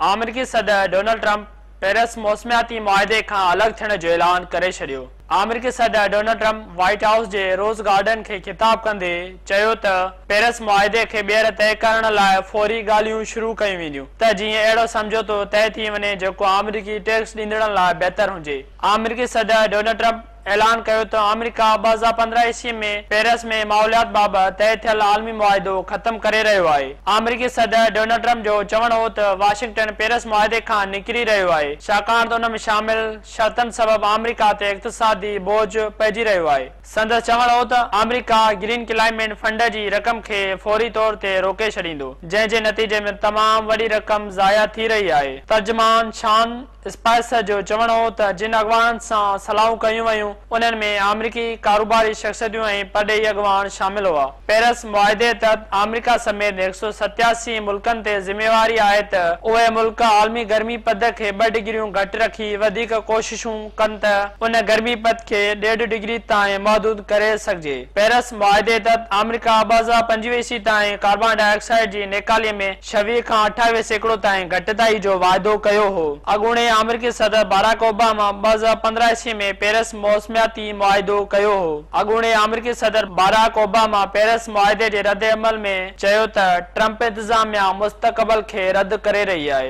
آمريڪي صدر Donald Trump Paris موسمياتي معاهدي کان الڳ ٿيڻ جو اعلان ڪري ڇڏيو. آمريڪي صدر ڊونلڊ ٽرمپ وائيٽ هائوس جي روز گارڊن کي خطاب ڪندي چيو ته پيرس معاهدي کي ٻيهر طئي ڪرڻ لاء فوري ڳالهيون شروع ڪيون وينديون ته جيئن اهڙو سمجهوتو طئي ٿي وڃي جيڪو آمريڪي ٽيڪس ڏيندڙن لاء بهتر هجي. آمريڪي صدر ڊونلڊ ٽرمپ اعلان ڪيو ته آمريڪا 2015 عيسوي ۾ پيرس ۾ ماحوليات بابت طئي ٿيل عالمي معاهدو ختم ڪري رهيو آهي. آمريڪي صدر ڊونلڊ ٽرمپ جو چوڻ هو ته واشنگٽن پيرس معاهدي کان نڪري رهيو آهي ڇاڪاڻ ته ان ۾ شامل شرطن سبب آمريڪا تي اقتصادي بوجهه پئجي رهيو آهي. سندس چوڻ هو ته آمريڪا گرين ڪلائمينٽ فنڊ جي رقم کي فوري طور تي روڪي ڇڏيندو جنهن جي نتيجي ۾ تمام وڏي رقم ضايع ٿي رهي آهي. ترجمان شان اسپائسر جو چوڻ هو ته جن اڳواڻن سان صلاحون ڪيون ويون انهن ۾ آمريڪي ڪاروباري شخصيتون ۽ پرڏيهي اڳواڻ شامل هئا. پيرس معاهدي تحت آمريڪا سميت 187 ملڪن تي ذميواري آهي ته اهي ملڪ عالمي گرمي پد کي ٻه ڊگريون گهٽ رکي وڌيڪ ڪوششون ڪن ته ان گرمي پد کي ڏيڍ ڊگري تائين محدود ڪري سگهجي. پيرس معاهدي تحت آمريڪا 2025 عيسوي تائين ڪاربان ڊاء آڪسائيڊ جي نيڪالي ۾ 26 کان 28% تائين گهٽتائي جو واعدو ڪيو هو. اڳوڻي آمريڪي صدر باراڪ اوباما 2015 عيسوي ۾ پيرس موسمياتي معاهدو ڪيو هو. اڳوڻي آمريڪي صدر باراڪ اوباما پيرس معاهدي جي ردعمل ۾ چيو ته ٽرمپ انتظاميا مستقبل کي رد ڪري رهي آهي.